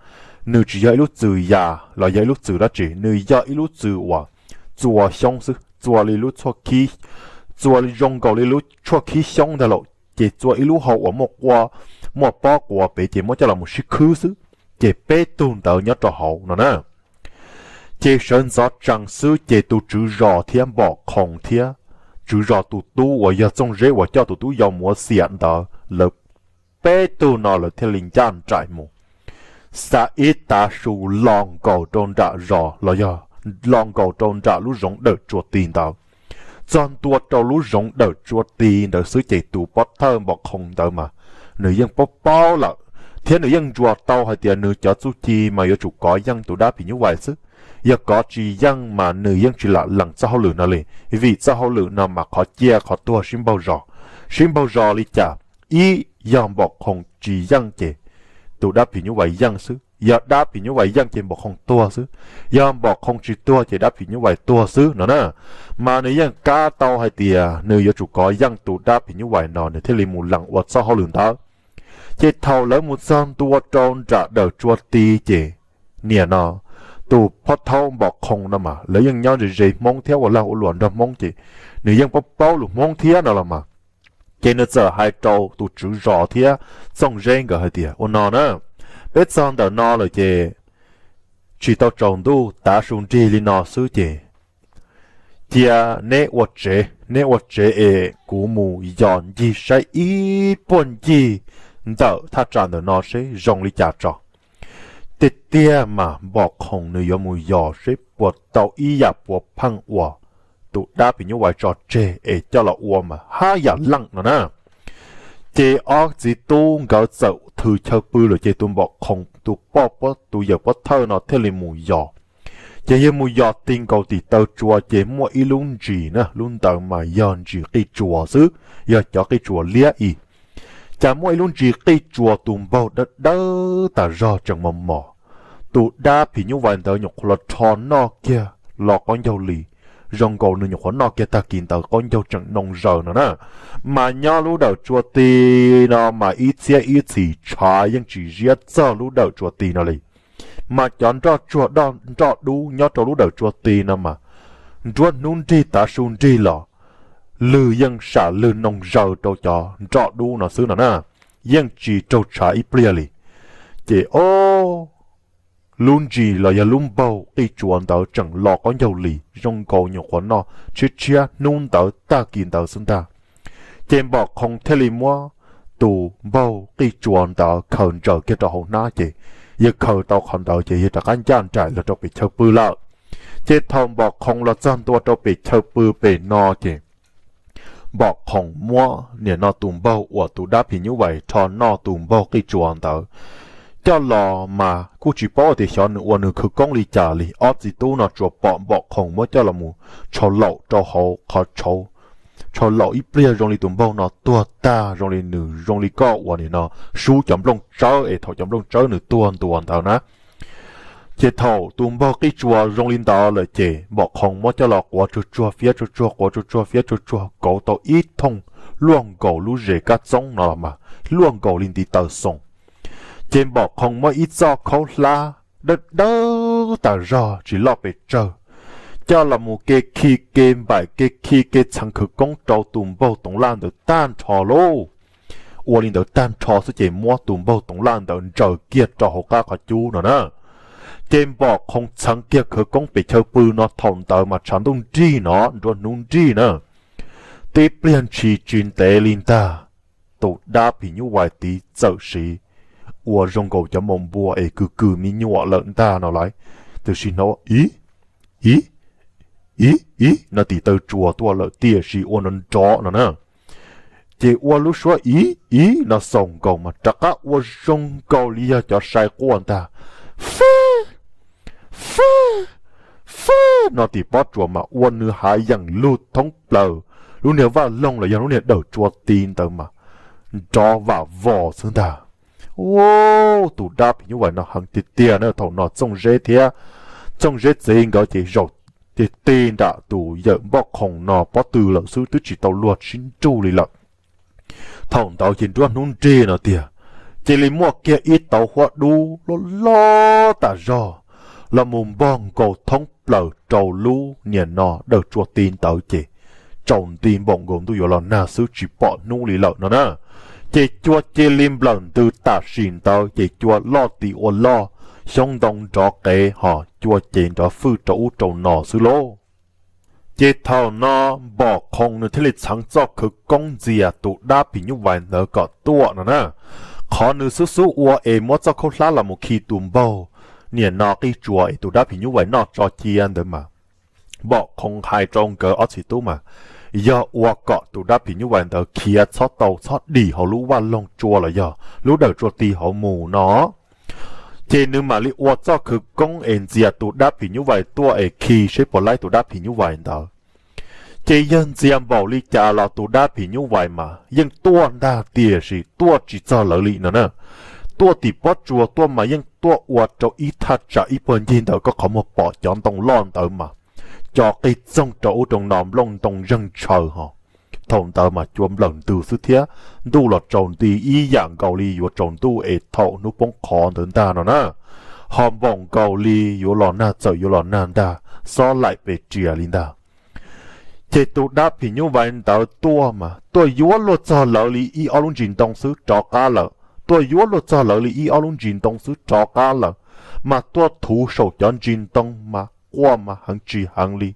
nws tsis yog ib lub txwm yas los yog ib lub txwm dab tsi, nws yog ib lub txwm uas txua xyoob xwb, txua li lub txhua khib, txua li zoo nkaus li lub tshuaj khib xyoob ntag lauj, ces txua ib lub hau uas muaj quaj, muaj pob quav pem ces muab coj los mus sib khwb xwb. Ces peb tug ntawd nyob rau hauv no na. Ces sawv ntxov tsees xwb ces tus tswv zos thiab Npom Qhoo thiab tswv zos tus tub uas yog Txooj Zeb uas coj tus tub yau mus ua xiam ntawd, lawv peb tug no lawv thiaj li ncaj nraim mus, xa ib tav su los nkaus rau nram zos los yog los nkaus rau nram lub zoov Dawm Tsua Ti ntawd. Txog ntua rau lub zoov Dawm Tsua Ti ntawd xwb ces tus pob thawj Npom Qhoo ntawd mas nws yeej paub paub lawm, thiab nws yeej ntsuas tau hais tias nws cov txuj ci mas yuav tsum kov yeej tus dab phim nyuj vais xwb. Yog kov tsis yeej mas nws yeej tsis lam lees txoj hauj lwm no li, vim txoj hauj lwm no mas qhov ciaj qhov tuag sib npaug zos. Sib npaug zos li cas? Ib, yog Npom Qhoo tsis yeej ces tus dab phim nyuj vais yeej xwb, yog dab phim nyuj vais yeej ces Npom Qhoo tuag xwb, yog Npom Qhoo tsis tuag ces dab phim nyuj vais tuag xwb no na. Mas nws yeej kab tau hais tias nws yuav tsum kov yeej tus dab phim nyuj vais no nws thiaj li mus lees ua txoj hauj lwm ntawd. Ces thaum lawv mus txog ntua rau nram Dawm Tsua Ti ces niam no, tus phob thaub Npom Qhoo no mas lawv yeej nyob ze ze Hmoob thiab ua lag ua luam nrog Hmoob ces nws yeej paub paub lus Hmoob thiab no los mas. Ces nws txawm hais rau tus tswv zos thiab Txooj Zeb nkawd hais tias, Ua no na, peb txog ntawm no lawm ces tsis tau tsaus ntuj, tav su nrig li no xwb ces cia neb ua tsev, neb ua tsev es kuv mus yos ncig saib ib puag ncig ntawm thaj tsam ntawm no seb zoo li cas tso. tiag mas Npom Khoom nws yuav mus yos seb puas tau ib yam puav pheej uas tus dab phim nyuj vais tso tseg es coj los ua mas haj yam leej no na. Ces ob txiv tub nkawd txawm thws chaw pw lawm ces tus Npom Khoom tus poj, tus yawm pob thawj no thiaj li mus yos. Ces yog mus yos ti nkaus tim taw tsua ces muaj ib lub ntsis na, lub ntawd mas yog ntsis qij tsuas xwb, yog cov qij tsuas liab ib. Cas muaj ib lub ntsis qij tsuas tus npaug dawb dawb tas zog tseem mos mos. Tus dab phim nyuj vais ntawd nyuam qhuav los rho noj kiag lo qaub ncaug li, zoo nkaus nws nyuam qhuav noj kiag tag kis ntawd qaub ncaug tseem noo zaws no na. Mas nyob lub dawm tsua ti no mas ib txhiab ib txhis tshav yeej tsis ziab txog lub dawm tsua ti no li. Mas cov nroj tsuag nroj dub nyob rau lub dawm tsua ti no mas nruab hnub nrig tav su nrig los lwg yeej sam lwg noo zaws rau cov nroj dub no xwb no na, yeej tsis raug tshav ib pliag li. Ces o, lub ntsis los yog lub npaug qij tsuas ntawd tseem lo qaub ncaug li, zoo nkaus nyuam qhuav noj tshiab tshiab hnub ntawd tag kis ntawd xwb ntag. Ces Npom Khoom thiaj li muab tus npaug qij tsuas ntawd khaws ntsaws kiag rau hauv hnab ces yawg khaws tau qhov ntawd ces yawg rov qab ncaj nraim los rau pem chaw pw lawm. Ces thaum Npom Khoom los txog ntua rau pem chaw pw pem no ces Npom Khoom muab nim no tus npaug uas tus dab phim nyuj vais rho noj tus npaug qij tsuas ntawd coj los mas kuj tsis paub tias xyov nws ua nws khawv koob li cas li. Ob txiv tub no tsuas pom Npom Khoom muab coj los mus tshau laum rau hauv qhov tshau, tshau laum ib pliag zoo li tus npaug no tuag tag, zoo li nws zoo li koj uas nim no sub cov nplooj tsawb es thaum cov nplooj tsawb nws tuag ntua ntawd na. Ces thaum tus npaug qij tsuas zoo li ntawd lawm ces Npom Khoom muab coj los quav tsuag tsuag fiab tsuag tsuag, quav tsuag tsuag fiab tsuag tsuag, kauv tau ib thooj luaj nkaus lub zes kab txoob no los mas luaj nkaus li ntiv taw xoo. Ces Npom Khoom muab ib txoj khaub hlab dawb dawb tas zog tsis loj pes tsawg coj los mus ke khi ke npaim ke khi ke txheev khawv koob rau tus npaug toov laj ntawd tag nrho lauj. Ua li ntawd tag nrho xwb ces muab tus npaug toov laj ntawd ntsaws kiag rau hauv qab qhov cub no na. Ces Npom Khoom txheev kiag khawv koob pem chaw pw no thaum ntawd mas tshav ntuj nrig no nruab hnub nrig na. Tib pliag ntshis tsis ntev li ntag, tus dab phim nyuj vais tid txawm siv ua zoo nkaus cov maum npua es kws kws me nyuam lawm ntag no lauj. Tiam sis hnov ib ib ib ib no tim taw tsua tuaj lawm tiam sis ua nrov nrov no na. Ces ua lub suab ib ib no xaus nkaus mas rov qab ua zoo nkaus li yog cov sai quaj ntag. Fwb, fwb, fwb no tim pob tsuas mas ua nws hav yeem lug thoob plaws lub niag vaj loog los yog lub niag dawm tsua ti ntawd mas nrov vam vos xwb ntag. Tus dab phim nyuj vais no heev tiag tiag na, thaum no Txooj Zeb thiab Txooj Zeb txiv nkawd ces zaum ti ti nram tus yawm Npom Khoom no pob tw lawm xwb, twb tsis tau luag sib nrug li lawm. Thaum ntawd ces nruab hnub nrig no tiag, cia li muaj kiag ib tauv huab dub loj loj tas zog los mus npog nkaus thoob plaws rau lub niam no dawm tsua ti ntawd ces tsaus nti npaum nkaus ntuj yuav los nag xwb tsis pom hnub li lawm no na. Ces cua cia li nplawm ntws tam sim ntawd ces cua loj ti ua loj, xyoob ntoo nrov qev ho cua ces nrov fwj rau ub rau no xwb lauj. Ces thaum no Npom Khoom nws thiaj li txheev txoj khawv koob ntxias tus dab phim nyuj vais ntawd kom tuaj no na. Qhov nws xub xub ua es muab txoj khaub hlab los mus khi tus npaug niam no qij tsuas es tus dab phim nyuj vais noj tso cia ntawd mas Npom Khoom hais rau nkawd ob txiv tub mas yog ua kom tus dab phim nyuj vais ntawd khiav txhob tau txhob dim hauv lub vaj loog tsua los yog lub dawm tsua ti hauv mus no. Ces nws mam li ua txoj khawv koob es ntxias tus dab phim nyuj vais tuaj es khi seb puas laib tus dab phim nyuj vais ntawd. Ces yawg ntxias npaum li cas los tus dab phim nyuj vais mas yeej tuaj ntag tiam sis tuaj tsis txog lawv li no na. Tuaj tim pob tsuas tuaj mas yeej tuaj ua rau ib thaj tsam ib puag ncig ntawm koj qhov muag pom cov ntoo loj ntawd mas co qig txoog rau ub rau no nplooj ntoo zeeg ntshaw ho. Thaum ntawd mas cua nplawm ntws xwb thiab ntuj los tsaus nti ib yam nkaus li yuav tsaus ntuj es thaum hnub poob qho ntawd ntag no na. Ho npaum nkaus li yuav los nag txawm yuav los nag ntag, xob laim pes rias li ntag. Ces tus dab phim nyuj vais ntawd tuaj mas tuaj yuav luag txog lawv li ib ob lub ntsis ntoo xwb rov qab lawm, tuaj yuav luag txog lawv li ib ob lub ntsis ntoo xwb rov qab lawm. Mas tuaj thuv saum cov ntsis ntoo mas quaj mas heev tsis heev li,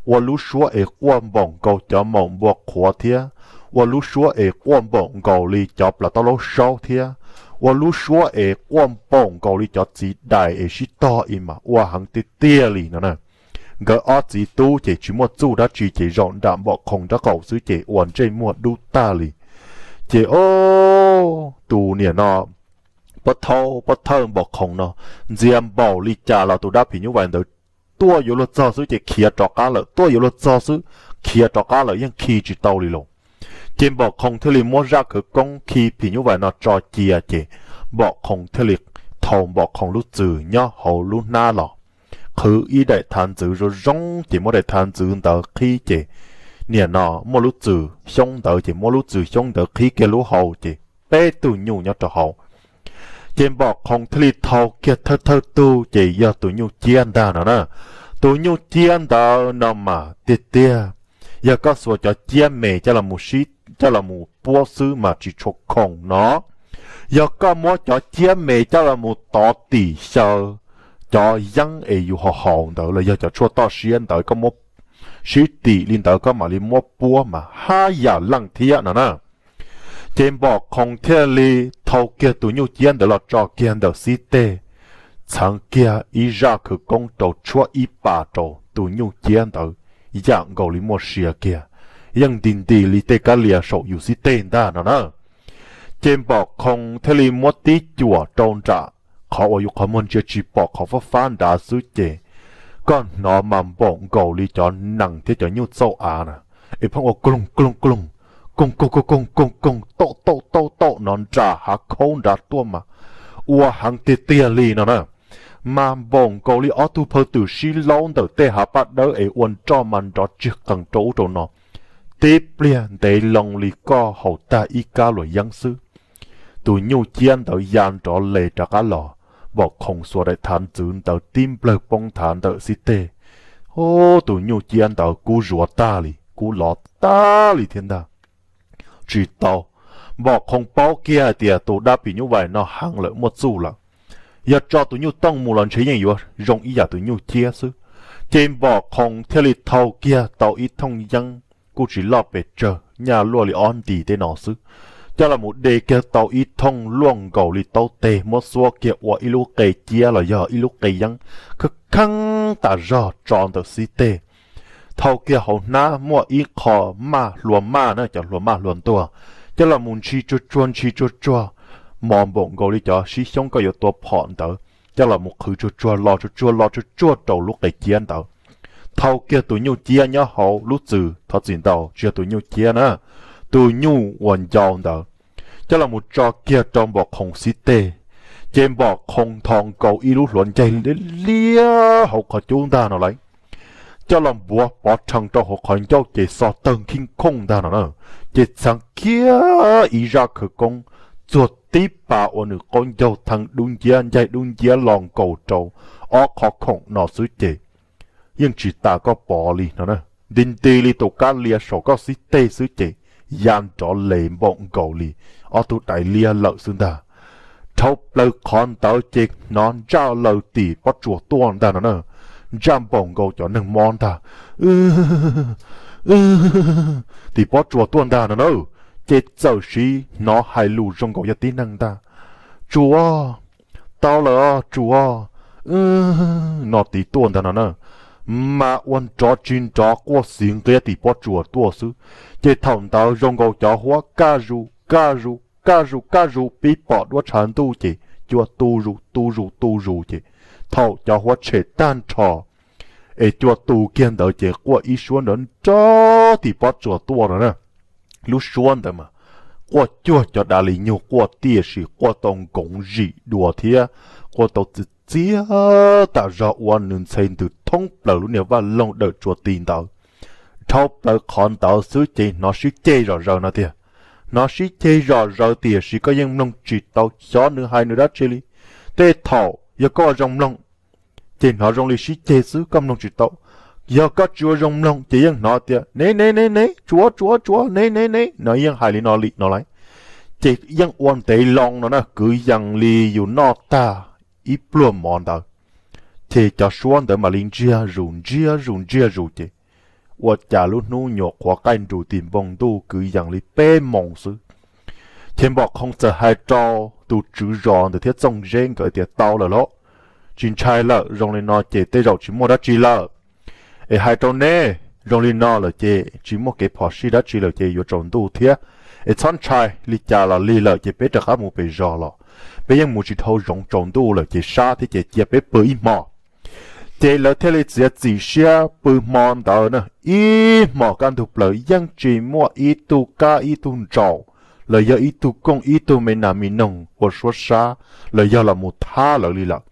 ua lub suab es quaj npaum nkaus cov maum npua qhuav thiab, ua lub suab es quaj npaum nkaus li cov plas taub laub saub thiab, ua lub suab es quaj npaum nkaus li cov txiv dais es sib tog es mas ua heev tiag tiag li no na. Nkawd ob txiv tub ces tsis muaj txuj dab tsi ces zaum nram Npom Khoom nraub qaum xwb ces ua ntsej muag dub tag li. Ces o, tus niam no, pob thawj pob thawj Npom Khoom no ntxias npaum li cas los tus dab phim nyuj vais ntawd tuaj yuav luag txog xwb ces khiav rov qab lawm, tuaj yuav luag txog xwb khiav rov qab lawm, yeej khi tsis tau li los. Ces Npom Khoom thiaj li muab zaj khawv koob khi phim nyuj vais no tso cia ces Npom Khoom thiaj li thau Npom Khoom lub txwm nyob hauv lub hnab los, qhwv ib daim thav ntxwv zoo zoo ces muab daim thav ntxwv ntawd qhib ces niam no muaj lub txwm xyoob ntawd ces muab lub txwm xyoob ntawd qhib kiag lub hau ces peb tug nyuj nyob rau hauv. Ces Npom Khoom thiaj li thau kiag thawj thawj tug ces yog tus nyuj ciab ntag no na. Tus nyuj ciab ntawd no mas tiag tiag, yog koj xuas cov ciab me coj los mus sib, coj los mus puab xwb mas tsis tshua khoom no. Yog koj muab cov ciab me coj los mus tov tim xyaw cov yeeb es yus haus haus ntawd los yog cov tshuaj toj siab ntawd, koj muab sib tim li ntawd koj mam li muab puab mas haj yam leej thiab no na. Ces Npom Khoom thiaj li thau kiag tus nyuj ciab ntawd los tso kiag ntawm xib teg, txheev kiag ib zaj khawv koob rau tshuab ib pas rau tus nyuj ciab ntawd, yam nkaus li muaj sia kiag, yeej nti nti li tej kab lias saum yus xib teg ntag no na. Ces Npom Khoom thiaj li muab tib cuam rau nram qhov uas yus qhov muag ntsia tsis pom qhov fab fab nrad xwb ces koj hnov mas npaum nkaus li cov nees thiab cov nyuj txauj av na, es pheej ua kloog kloog kloog, koog koog koog koog koog koog tauj tauj tauj tauj no nram hav khaub nrad tuaj mas ua heev tiag tiag li no na. Mas npaum nkaus li ob tug phaw twm sib laub ntawm tej hav paj dawb es ua nroj mas nrov tsig qees rau ub rau no, tib pliag ntev loo li koj haus tag ib kab luam yeeb xwb. Tus nyuj ciab ntawd ya nrov les rov qab los, Npom Khoom xuas daim thav ntxwv ntawd tib nplawg poob nthav ntawm xib teg. Ub, tus nyuj ciab ntawd kub zuav tag li, kub lov tag li thiab ntag. Tsis tau, Npom Khoom paub kiag hais tias tus dab phim nyuj vais no heev lawm muaj txuj lawm. Yog tso tus nyuj tooj mus los ntshe yeej yuav zoo ib yam tus nyuj ciab xwb. Ces Npom Khoom thiaj li thau kiag tau ib thooj yeeb kuj tsis loj pes tsawg, nyaj luaj li ob ntis tej no xwb, coj los mus de kiag tau ib thooj luaj nkaus li taub teg muab xuab kiag ua ib lub qe ciab los yog ib lub qe yeeb kheej kheeb tas zog tso ntawm xib teg. Thau kiag hauv hnab muaj ib qho maj hlua maj na, cov hlua maj hlua ntuag, coj los mus ntshis tsuag tsuag ntshis tsuag tsuag, mos npaum nkaus li cov sib xyoob koj yuav tua phom ntawd, coj los mus qhwv tsuag tsuag los tsuag tsuag los tsuag tsuag rau lub qe ciab ntawd. Thau kiag tus nyuj ciab nyob hauv lub txwm, thov txim ntau tsis yog tus nyuj ciab na, tus nyuj uas ncau ntawd, coj los mus tso kiag rau Npom Khoom xib teg. Ces Npom Khoom nthos nkaus ib lub hluav ncaig liab liab hauv qhov cub ntag no lauj, coj los npuav pov rhees rau hauv qhov ncauj ces xo tawg nkheej khooj ntag no na. Ces txheev kiag ib zaj khawv koob txuag tib pas uas nws qaub ncaug thee dub nciab ncaig dub nciab los nkaus rau ob qhov khoom no xwb ces yeej tsis tas koj pom li no na. Nti nti li tus kab lias saum koj xib teg xwb ces ya nrov les npaum nkaus li ob tug dais liab lawm xwb ntag. Dhau plaws qhov ntawd ces hnov ntsaj laws tim pob tsuas tuaj ntag no na. Ntsaj npaum nkaus cov neeg mob ntag. Tim pob tsuas tuaj ntag no na. Ces txawm siv hnov hais lus zoo nkaus yog tib neeg ntag. Tsuas, tau lawm os tsuas, no tid tuaj ntag no na. Mas ua nrov tsis nrov quaj xiv nqiab tim pob tsuas tuaj xwb. Ces thaum ntawd zoo nkaus cov huab kaj zus kaj zus kaj zus kaj zus pib pom duab tshav ntuj ces cua tu zus tu zus tu zus ces thaum cov huab tshem tag nrho es cua tu kiag ntawd ces quaj ib suab nrov nrov tim pob tsuas tuaj no na. Lub suab ntawd mas quaj cuag cov dav li nyug quaj tiam sis quaj tau nkoov zim dua thiab quaj tau txias txias tas zog ua nws ntxhe ntws thoob plaws lub niag vaj loog dawm tsuas ti ntawd. Dhau plaws qhov ntawd xwb ces hnov sib ceg zom zaws no tiag. Hnov sib ceg zom zaws tiam sis koj yeej mloog tsis tau xyov nws hais nws dab tsi li. Tej thaum yog koj ua zoo mloog ces hnov zoo li sib ceg xwb koj mloog tsis tau. Yog koj tsis ua zoo mloog ces yeej hnov tias ne ne ne ne tsuav tsuav tsuav ne ne ne no yeej hais li no li no lauj. Ces yeej ua ntev loo no na kwv yees li yus noj tag ib pluag mov ntawd. Ces cov suab ntawd mam li ntsiag zus ntsiag zus ntsiag zus ces ua cas lub hnub nyuam qhuav qaij nrus tim npoo ntuj kwv yees li peb moos xwb. Ces Npom Khoom txawm hais rau tus tswv zos ntawd thiab Txooj Zeb nkawd tias tau lawm lauj, tsis ntshai lawm, zoo li no ces tej zaum tsis muaj dab tsi lawm. Es hais rau neb, zoo li no lawm ces tsis muaj kev phom sij dab tsi lawm ces yuav tsaus ntuj thiab. Es txhob ntshai, li cas los lig lawm ces peb rov qab mus pem zos los. Peb yeej mus tsis dhau zoov, tsaus ntuj lawm ces sab thiab ces cia peb pw ib hmos. Ces lawv thiaj li txiav txim siab pw hmo ntawd na, ib hmos kaj ntug plaws yeej tsis muaj ib tug kab ib tug ntsaum, los yog ib tug kooj ib tug me nas me noog ua suab sab, los yog los mus thab lawv li lawm.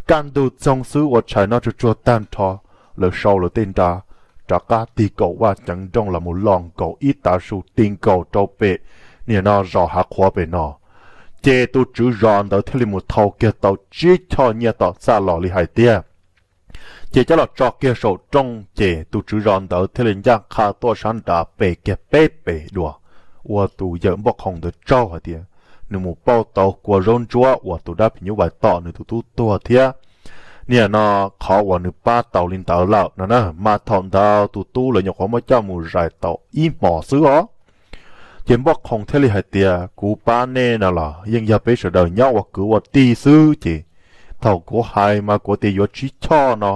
Kaj ntug txoog xwb ua tshais noj tsuag tsuag tag nrho, lawv sau lawv tej nra rov qab tig kaum vaj ceev nrooj los mus los nkaus ib tav su ti nkaus rau pem, nim no zos Hav Qhuav pem no. Ces tus tswv zos ntawd thiaj li mus thau kiag tau tsib choj nyiaj tom txaj los li hais tias, ces coj los tso kiag saum rooj, ces tus tswv zos ntawd thiaj li ncaj qha tuaj sab nrad pe kiag peb pes dua, ua tus yawm Npoj Qhoom ntawd tsaug hais tias nws mus pauj tau kua zaub ntsuab uas tus dab phim nyuj vais tom nws tus tub tuag thiab, nim no qhov uas nws pab tau li ntawd lawm no na. Mas thaum ntawd tus tub lawv nyuam qhuav muab coj mus zais tau ib hmos xwb os. Ces Npoj Qhoom thiaj li hais tias, kuv pab nej no los yeej yog peb sawv daws nyob ua kwv ua tij xwb, ces thaum kuv hais mas kuv tias yuav tsib choj no,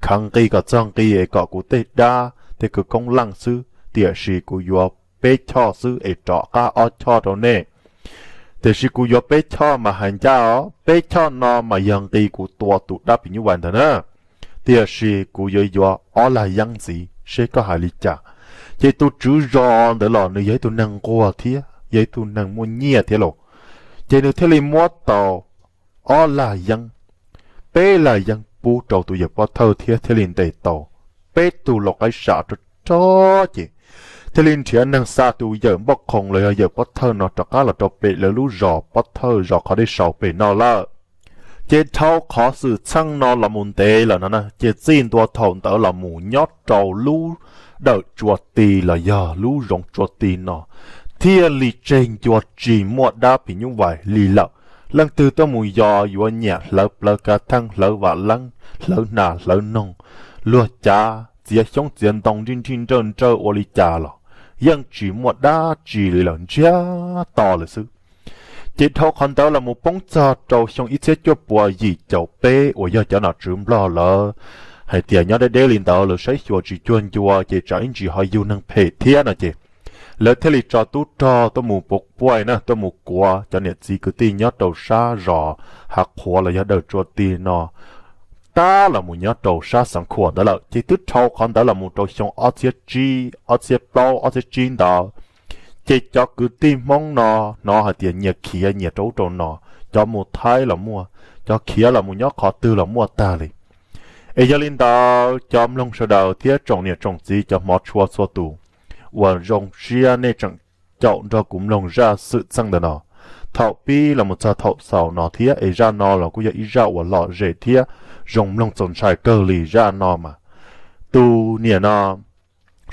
khav nqi kom txog nqi es kom kuv tej dab tej kwv Koob Leej xwb, tiam sis kuv yuav peb choj xwb es rov qab ob choj rau nej. Tiam sis kuv yuav peb choj mas hais ncaj os, peb choj no mas yog nqi kuv tua tus dab phim nyuj vais ntawd na. Tiam sis kuv yuav yuav ob lag yeeb ntxiv, seb koj hais li cas. Ces tus tswv zos ntawd los nws yog ib tug neeg nquag thiab yog ib tug neeg muaj nyiaj thiab lauj. Ces nws thiaj li muab tau ob lag yeeb, peb lag yeeb pub rau tus yawm pov thawj thiab thiaj li ntes tau peb tug lau qaib sam rog rog, ces thiaj li nrhiav neeg xa tus yawm Npoj Qhoom los yog yawm pov thawj no rov qab los rau pem lawv lub zos pov thawj zos qhov dej saud pem no lawm. Ces dhau qhov xwm txheej no los mus ntev lawm no na, ces txij ntua thaum ntawd los mus nyob rau lub dawm tsua ti los yog lub zoov tsua ti no thiaj li tseg ncua tsis muaj dab phim nyuj vais li lawm. Leej twg tuaj mus yos yuav nyiam hlawv plawv kav theej, hlawv vam leeb, hlawv nas hlawv noog, luag cav txiav xyoob txiav ntoo nrij nrij nrawj nrawj ua li cas los yeej tsis muaj dab tsi li lawm, ntsiag to lawm xwb. Ces dhau qhov ntawd los mus poob txog rau xyoo ib txhiab cuaj puas yim caum peb uas yog cov nom tswv Nplog lawv hais tias nyob deb deb li ntawd lawv saib xyuas tsis cuag ncua ces tsam ib ntsis ho yug neeg phem thiab no ces lawv thiaj li tso tub rog tuaj mus puav puaj na, tuaj mus kuav cov niam txiv kwv tij nyob rau sab zos Hav Qhuav los yog dawm tsua ti no tab los mus nyob rau sab Xeev Khuam ntawd lawm. Ces twb dhau qhov ntawd los mus rau xyoo ob txhiab tsib, ob txhiab plaub, ob txhiab tsib ntawd, ces cov kwv tij Hmoob no hnov hais tias nyias khiav nyias rau ub rau no, cov mus Thaib los muaj, cov khiav los mus nyob qhov twg los muaj tag li. Es yog li ntawd cov mloog sawv daws thiab tsoom niam tsoom txiv cov hmov tshua txhua tus uas zoo siab nej tseem caum nrog kuv mloog zaj xwm txheej ntawm no thaum pib los mus txog thaum xaus no thiab, es zaj no los kuj yog ib zaj uas lom zem thiab zoo mloog txaus ntshai kawg li. Zaj no mas tus niam no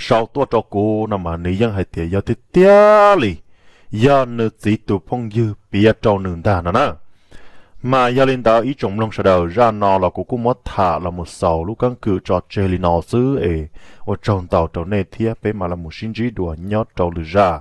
sau tuaj rau kuv no mas nws yeej hais tias yog tiag tiag li, yog nws txiv tus phooj ywg piav rau nws ntag no na. Mas yog li ntawd ib tsoom mloog sawv daws, zaj no los kuv kuj muab tham los mus xaus lub keeb kwm tso tseg li no xwb es ua tsaug ntau rau nej thiab peb mam los mus sib ntsib dua nyob rau lwm zaj.